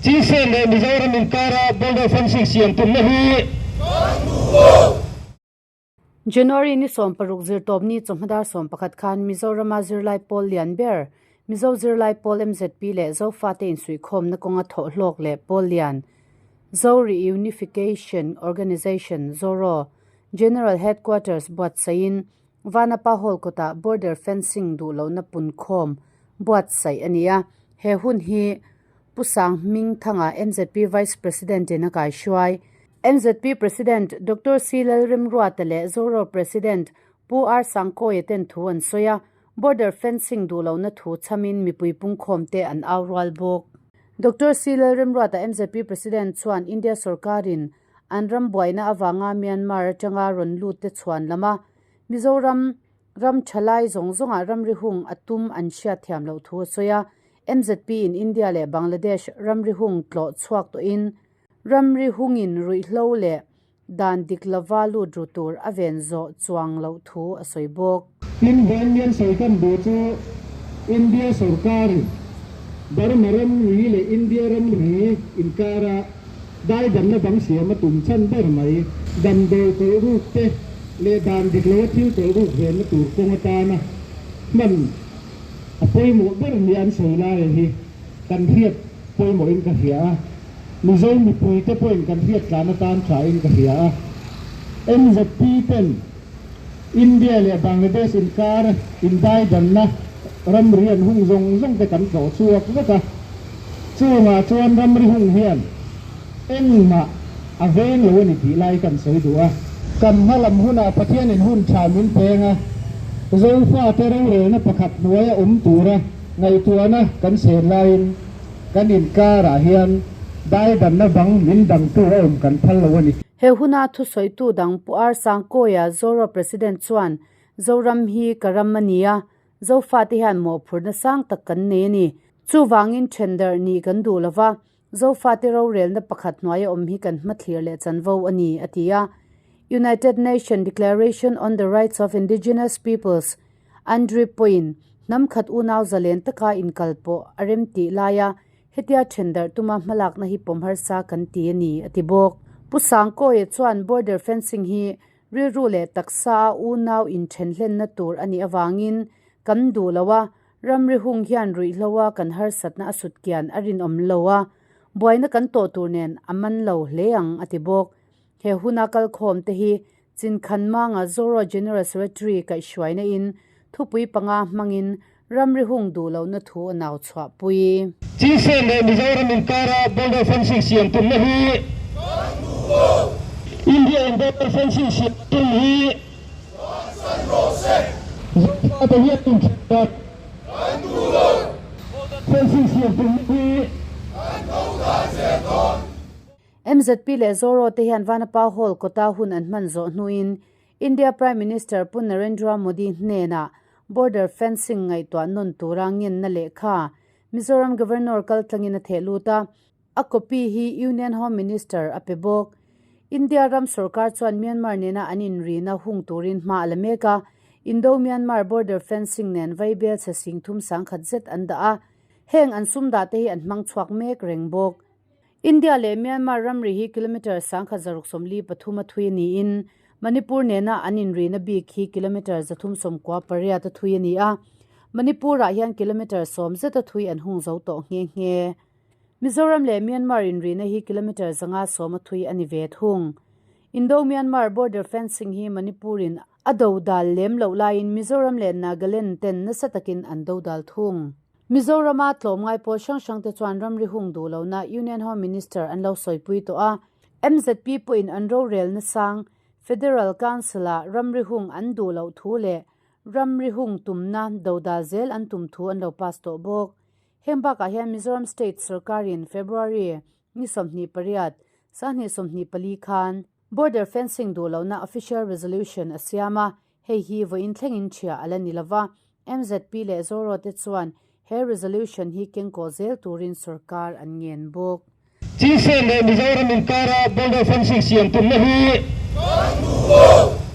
Chinsen leh Mizoram inkara border fencing siam tumna hi January ni 16 zirtawpni chawhma dar 11 khan Mizorama zirlai pawl lian ber Mizo Zirlai Pawl MZP leh Zofate insuihkhawmna kawnga thawhhlawk leh pawl lian Zo Reunification Organisation, ZORO, General Headquarters buatsaihin Vanapa Hall kawtah Border Fencing duh lohna punkhawm buatsaih a ni a. He hun hi Pu Sang Hmingthanga MZP Vice President in a kaihruai. MZP President Doctor C Lalremruata leh Zoro President Pu R Sangkawia ten thu an sawi a, Border Fencing duh lohna thu chhamin mipui pungkhawm te an au rual bawk. Doctor C Lalremruata MZP President chuan India sorkarin An ram buaina avanga Myanmar atanga rawn lut te chhuan lam a, Mizoram ram thalai zawng zawngah ramri hung a tum an hriat thiam loh thu a sawi a. MZP in India leh Bangladesh ramri hung tlawh chhuak tawhin ramri hungin ruihhlo leh dan dik lova lut ru tur a ven zawh chuang loh thu a sawi bawk. Tin, Vainlian sawi kan duh chu India sorkarin Burma ramri leh India ramri inkara daidanna bang siam a tum chhan ber mai. Damdawi tawlh ruk te leh dan dik loa thil tawlh ruk venna tur kawng atana hman a pawimawh ber nia an sawi laia hi kan hriat pawimawhin ka hria a, Mizo mipuite pawhin kan hriat tlan atan thain ka hria a. MZP ten India leh Bangladesh inkar indaidanna ramri an hung zawng zawng te kan tlawh chhuak vek a, chungah chuan ramri hung hian engmah a veng lo a ni tih lai kan sawi duh a. Kan hma lam hunah Pathianin hun tha min peng a, Zofate rorelna pakhat hnuaia awm tura ngaihtuahna kan sen laiin kan inkarah hian daidanna bang min dangtu a awm kan phal lo a ni. He huna thusawitu dang Pu R Sangkawia, Zoro President chuan, Zoram hi ka ram a ni a, Zofate hian mawhphurhna sang tak kan nei a ni. Chuvangin thendarh nih kan duh lo va, Zofate rorelna pakhat hnuaia awm hi kan hmathlir leh chanvo a ni, a ti a. United Nation Declaration on the Rights of Indigenous Peoples, UNDRIP, pawhin hnam khat unau zalen taka inkal pawh a remtih laia Hetia thendarh tuma hmalakna hi pawm harsa kan ti a ni, a ti bawk. Pu Sangkawia chuan border fencing hi rilru leh taksa a unau inthen hlenna tur a nih avangin kan duh lo a, ramri hung hian ruihhlo a kan harsatna a sut kian a rinawm lo a, buaina kan tawh tur nen a man lo hle ang, a ti bawk. He huna kalkhawm te hi Chinkhan Manga Zoro General Secretary kaihhruaina in thupui panga hmangin ramri hung duh lohna thu a nau chhuahpui. Chinsen leh Mizoram inkara border fencing siam tumna hi India in border fencing siam a tum hi Zofate hian inthlan dat fencing siam tumna hi MZP leh Zoro te hian Vanapa Hall kawta hun an hman zawh hnuin India Prime Minister Pu Narendra Modi hnenah border fencing ngaihtuah nawn tura ngenna lehkha Mizoram Governor kaltlangin a theh lut a, a copy hi Union Home Minister a pe bawk. India ram sorkar chuan Myanmar nena an inrina hung turin hma a la mek a, Indo-Myanmar border fencing nen vaibel chhe sing thum sangkhat zet an dah a, heng an sum dah te hi an hmang chhuak mek reng bawk. India leh Myanmar ramri hi kilometre 1643 a thui a niin Manipur nena an inrina bik hi kilometre 398 a thui a ni a, Manipur-ah hian kilometre 10 zet a thui an hung zo tawh nghe nghe. Mizoram leh Myanmar inrina hi kilometre 510 a thui a ni ve thung. Indo-Myanmar border fencing hi Manipur-in a dodal lem loh laiin Mizoram leh Nagaland ten nasa takin an dodal thung. Mizorama tlawmngai pawl hrang hrang te chuan ramri hung duh lohna Union Home Minister an lo sawipui tawh a, MZP pawhin an rorelna sang Federal Council-ah ramri hung an duh loh thu leh ramri hung tumna dodal zel an tum thu an lo pass tawh bawk. Heng bakah hian Mizoram State sorkarin February ni 28, 2024 khan Border Fencing duh lohna Official Resolution a siam a, Hei hi vawiin thlengin ṭhia a la ni lova, MZP leh Zoro te chuan he resolution hi kengkawh zel turin sorkar an ngen bawk. Chinsen leh Mizoram inkara border fencing siam tumna hi Kan duh lo!